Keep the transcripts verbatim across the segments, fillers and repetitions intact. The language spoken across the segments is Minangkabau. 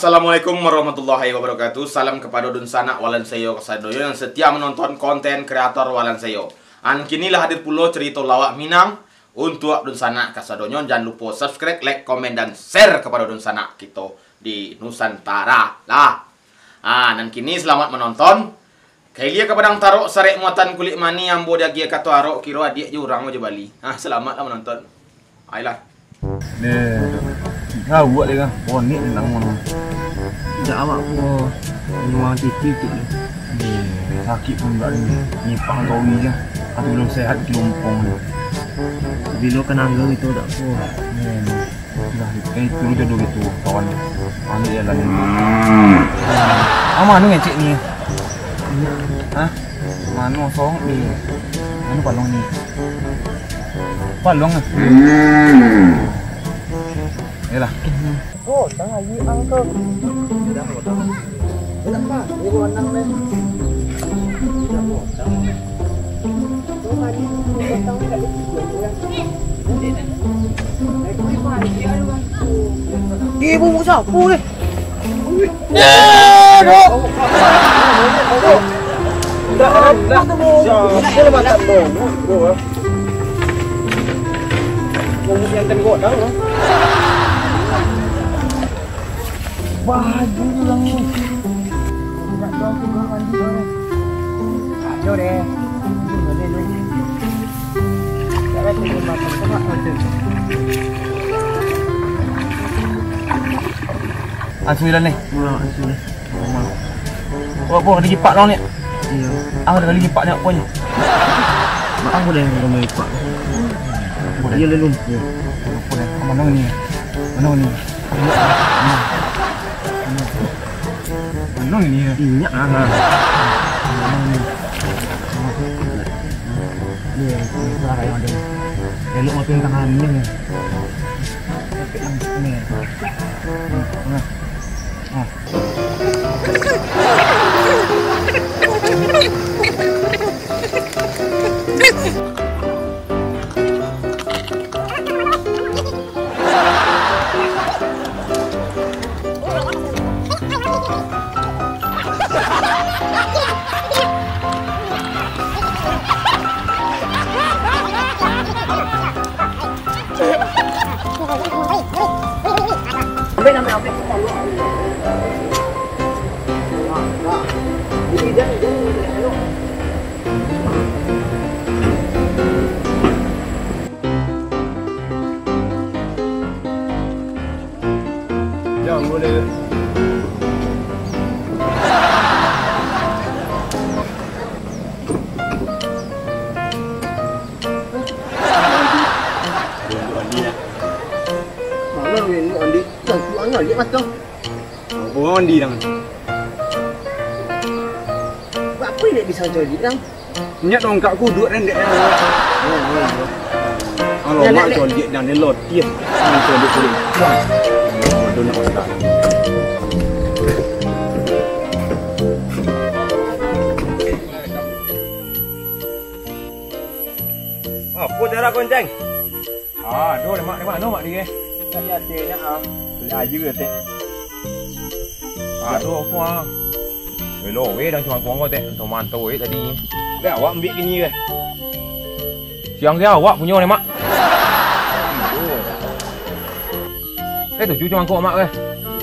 Assalamualaikum warahmatullahi wabarakatuh. Salam kapado dunsanak Walan Sayo kasadonyo yang setia menonton konten kreator Walan Sayo. An kini lah hadir pulo carito lawak Minang untuak dunsanak kasadonyo. Jan lupo subscribe, like, komen, dan share kapado dunsanak kito di Nusantara lah. Ah, nan kini selamat menonton. Ka ilia ka Padang Tarok, sarek muatan kulik mani, ambo diagiah kato arok, kiro adiak jo urang jo bali. Ah, selamat lah menonton. Ayolah. Deh, gawat deh kan. Bonek tentang mana. Tidak awak ko. Memang titik tu. Deh, sakit pun enggak ni. Nyipang kau ni je. Atau belum sehat, gelompong ni. Bilo ka nangga itu dak ko. Deh. Lah, eh, itu jodoh gitu, kawan. Ambil jalan ni. Ah, mano ngecek ni? Hah? Mano song ni? Mano paluang ni? Paluang ah. Yalah. Godang ayi angka. Godang, godang. Godang, Pak. Ini godang, Pak. Godang, godang. Ibu mau sapu deh. Ya, dok. Dah, dah. Siapa mantap tu? Bro, ah. Mau yang tengok dah, ah. Baju tu lah ni. Nak tahu tu orang mandi tu. Aduh deh. Boleh deh. Jangan tu dia makan tengok macam tu. Asuh lah ni. Pulang asuh. Pulang. Apa, apa, ada gipak tau ni? Iya. Ah, ada kali gipak ni apa ni? Mak aku dah yang rumah gipak. Apa dah? Iya, lalu. Apa dah? Mana ni? Mana ni? Mano ini yo? Inyak ah. Mano ini? Ni, ni, suara yang ada. Elok makin tangan ni. Ni. Nah. Nah. Jangan boleh. Mana ni Andi? Yang tu hanya dia macam. Orang mandi dah. Apa dia bisa cari dah? Nyak dong kak kuduk rendek. Kalau mak coliak dan dia lotiah. Coliak coliak. Waduh nak masak. Apa cara konceng? Ah, tu lemak, lemak, no, mak dia. Tak ada, tak ada, ah. Boleh aja ke, Tek? Ah, tu apa, ah? Weh, lo, weh, dah cuma kuang kau, Tek. Untuk mantau, weh, tadi. Dah, awak ambil kini ke? Siang dia awak punya ni, Mak. Eh, tujuh cuma kau, Mak, ke?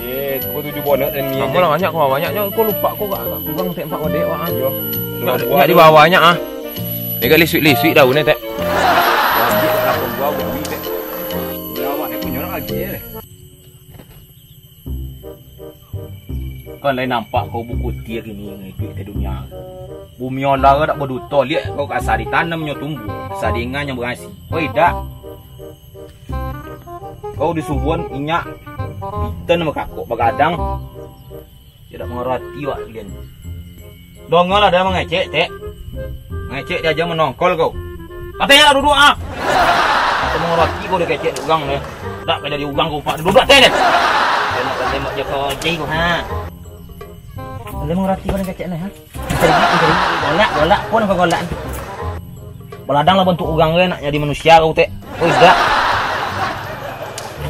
Eh, kau tujuh bonek dan ni. Kamu lah banyak, kau banyaknya, kau lupa kau gak, gak kurang, Tek, empat bonek, Mak, ah. Yo. Nak, nak di bawahnya, ah. Ni gak lisuik-lisuik daun ni, Tek. Ambil lah, kau buang, Tek. Dah, awak ni punya lagi, eh. Kan lai nampak kau buku tiak ini ngikuik ke dunia. Bumi Allah dak baduto, liak kau kasa ditanam nyo tumbuh, kasa diingan nyo barasi. Oi, dak. Kau disubuhan inyak, itan bakakok bagadang. Tidak mengerti wak kalian. Dongolah dia mangecek, Tek. Mangecek dia aja menongkol kau. Katanya nak duduk, ah. Atau mengerti kau dia kecek urang deh. Tak kau jadi urang kau, Pak. Duduk, Tek, deh. Dia nak tembak je kau, Jai, kau, ha. Dia mengerti kau dia kecek ni, ha? Mencari, mencari. Golak, golak. Pun kau golak. Baladang lah bentuk urang kau nak jadi manusia kau, Tek. Oh, tidak.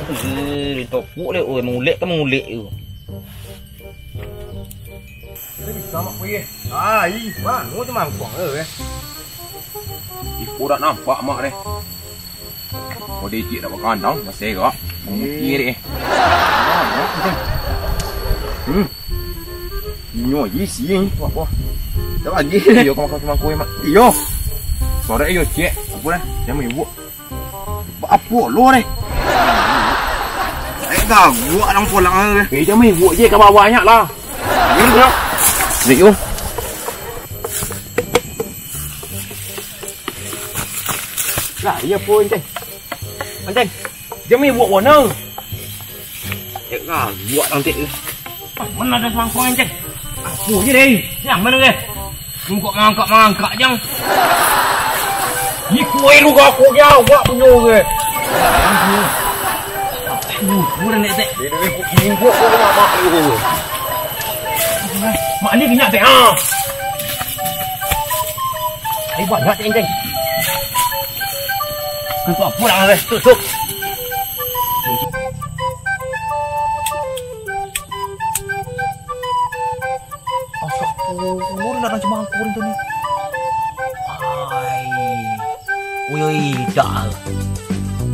Eh, ditopuk deh. Oh, mengulek ke mengulek tu. Bisa, Mak, kuih. Ai, mano tu mangkuang tu, eh? Ih, kok dak nampak, Mak, deh? Kok dikik dak bakandang, masih gak. Mungkin, eh. Hmm. Nyo, isi, eh. Wah, wah. Dak lagi. Iyo, kau makan mangkuang, Mak. Iyo. Sorek iyo, cek. Apo dah? Jangan ibu. Apo lo deh? Eh, gaguak dang pulang deh. Eh, jangan ibu je, ka bawah nyo lah. Ni, bro. Ni, yo. Lah, iyo pun, Ceng. Ceng, jangan ibu warna. Eh, gaguak dang, Ceng. Mana ado samangkuang, Ceng? Apo je, deh? Nyaman, deh. Mangkak-mangkak-mangkak jang. Ni kuai lu gak aku dia, awak punyo ke. Lu, lu dah nek tek. Dia dah ikut minggu aku ke mamak lu. Mak ni minyak tek, ah. Ai banyak tek, Ceng. Kau apa lah, eh? Tutup. Astaga, nak macam mangkuk tu ni. Ai. Ui, ui, dak.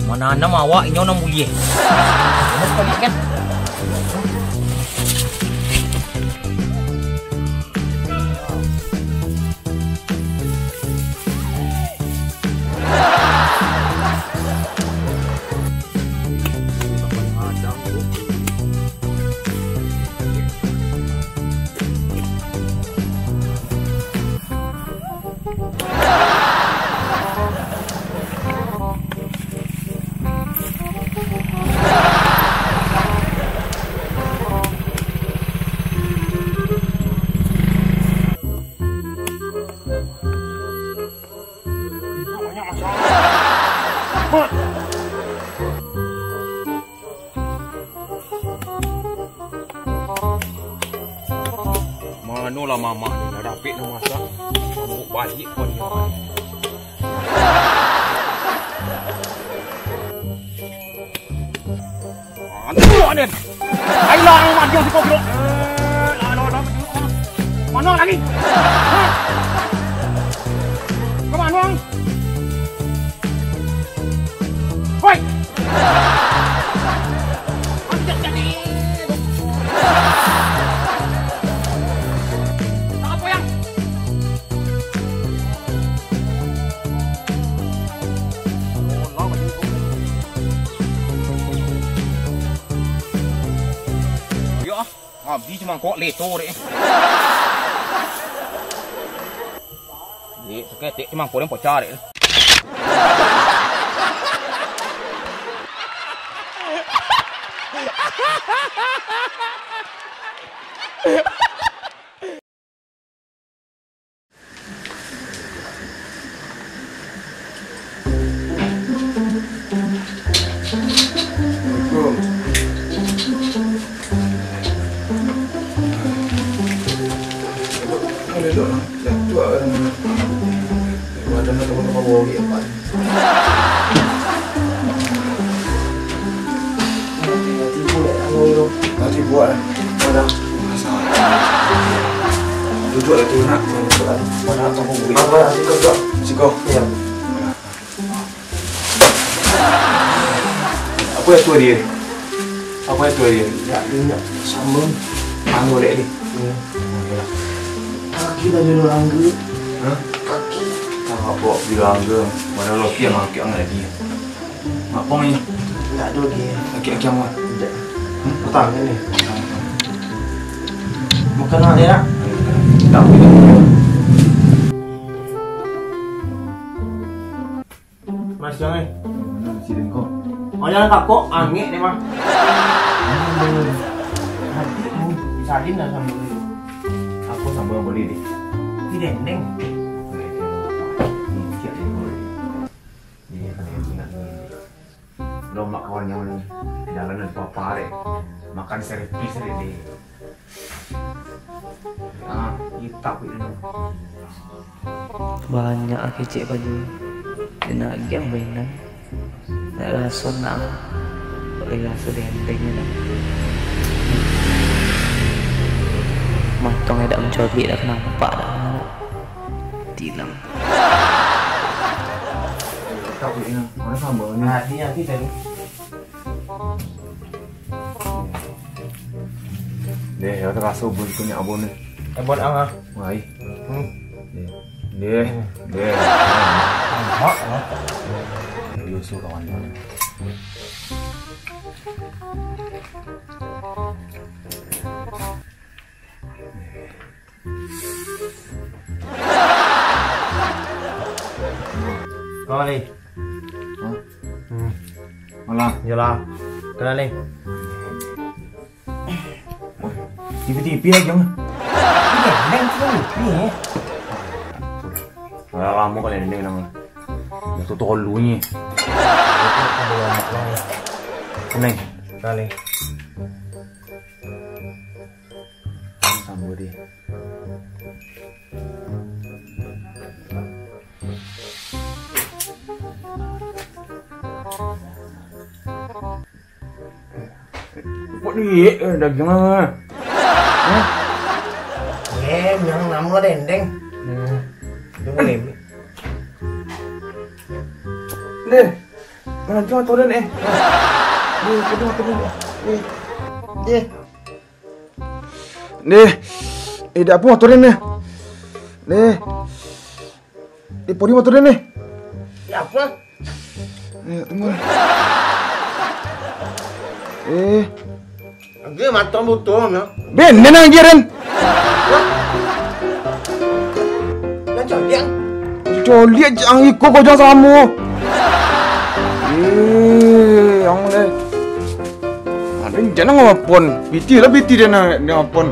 Mananam awak, inyo nan buliah. Bagus balik kan? Mano lah mamak ni, lah dapek nak masak. Mangkuk baliak pun nyo. Aduh, Aden. Ayolah, mati yang siko, bro. Eh, lah, lah, lah. Mano lagi? Hah? Ka mano, ang? Hoi! Ang jadi. Apo yang? Yo, ah. Abih cuma kok leto dek. Dek, saketek cuma kok yang pocah dek. Assalamualaikum. Duduk, duduk, duduk. Jatuah kan. Badan nak tahu-tahu bau dia, Pak. Nanti buat lah. Duduk lah tu, nak. Duduk lah tu. Mana toko buri? Apa, siko, siko. Siko. Iya. Apa itu dia? Apa itu dia? Ya, dia nak sambung. Anu, dek ni. Iya. Kaki tadi dua langga. Hah? Kaki. Tak apa, dua langga. Mana laki yang angkat lagi? Mak pong ni. Ndak ado lagi. Aki-aki amuah. Ndak. Hmm? Patang ni. Makan nak dia nak? Tak. Mas, jangan. Nasi dengkok. Oh, jangan takut, angek dia mah. Hati mu, salin lah sama dia. Aku sama boleh deh. Di dendeng. Ini siap deh, boleh. Ini kan yang ingat ni. Lo mak kawan yang ni. Jalan dari papa deh. Makan servis deh. Ah, kitab itu. Banyak kecek baju. Dia nak agiah mainan. Nak raso nak. Boleh raso di entengnya nak. Untuang dak mancaliak, dak nampak dah. Tilam. Mana sambal ni? Ah, ni nanti tadi. Deh, yo taraso bun tu nyak abon ni. Abon ang ah. Wai. Hmm. Deh. Deh. Deh. Mak, mak. Yo, so kawan. Kau ni. Hah? Hmm. Malah. Yalah. Kena ni. Tipi-tipi aja mah. Ini dendeng tu, ini. Lah lamo kali dendeng nang. Dah tu tolu ni. Kuning. Kali. Sambal dia. Kok diet eh, daging ah. Hah? Eh, yang nama dendeng. Hmm. Itu boleh. Deh. Mana tu motor ni? Eh. Deh, kau tu motor ni. Deh. Deh. Deh. Eh, dak apo motor ni. Deh. Deh, pori motor ni. Ya apa? Eh, tunggu. Eh. Lagi matang botol ni. Ben, nenang je, Ren. Wah. Dah caliak. Caliak jang iko kau jang samo. Eh, yang le. Ada jangan ngapon. Piti lah piti dia nak dia ngapon.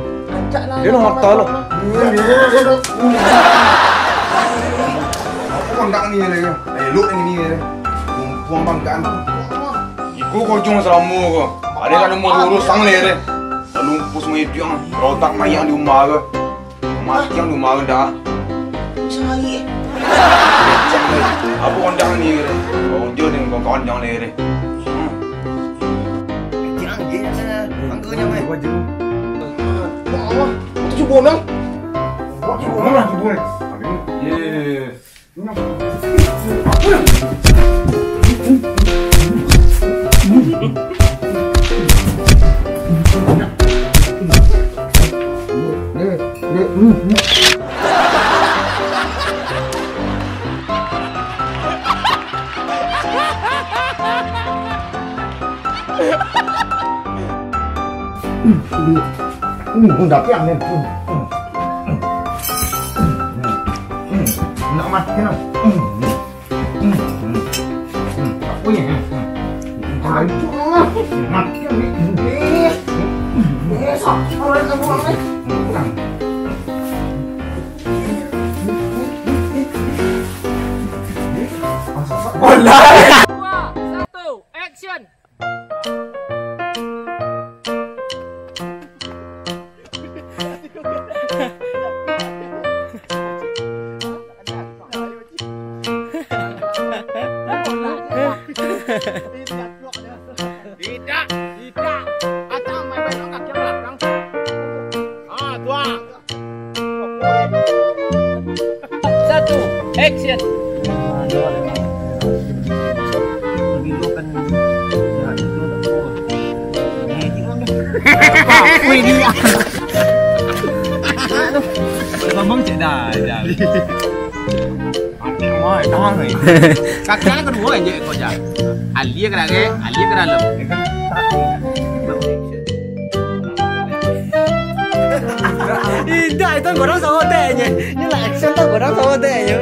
Dia nak mata lah. Apa kondak ni le? Elok ni ni le. Lumpuang banggaan. Iko kocong samo ko. Ada kan nomor urus sang le. Lumpuh semua itu yang rotak mayang di rumah ke. Mati yang di rumah ke dah. Cari. Kencang le. Apa kondak ni ke? Kau je dengan kawan-kawan jangan le. Hmm. Jangan dia lah. Angkanya mai. Wah, itu cubo nang. Wah, cubo nang, cubo nang. Yes. Hmm, hmm, hmm, dapiak, men. Hmm, hmm, hmm, hmm, hmm, nak mati lah. Hmm, hmm, hmm, hmm, hmm, tak boleh, hmm, hmm. Aduh, mati lah, men. Eh, eh, sakit perut aku, men. Hmm, kurang. Dua, satu, action. Tidak, tidak. Atau main-main kaki belakang. Ah, tuang. Satu, action. Wih, dia. Ngomong cek dah, dah. Kaki kedua aja kau jalan. Alia ke lagi, alia ke dalam. Indak, itu gorang samo teh nyo. Ini lah action tu gorang samo teh nyo.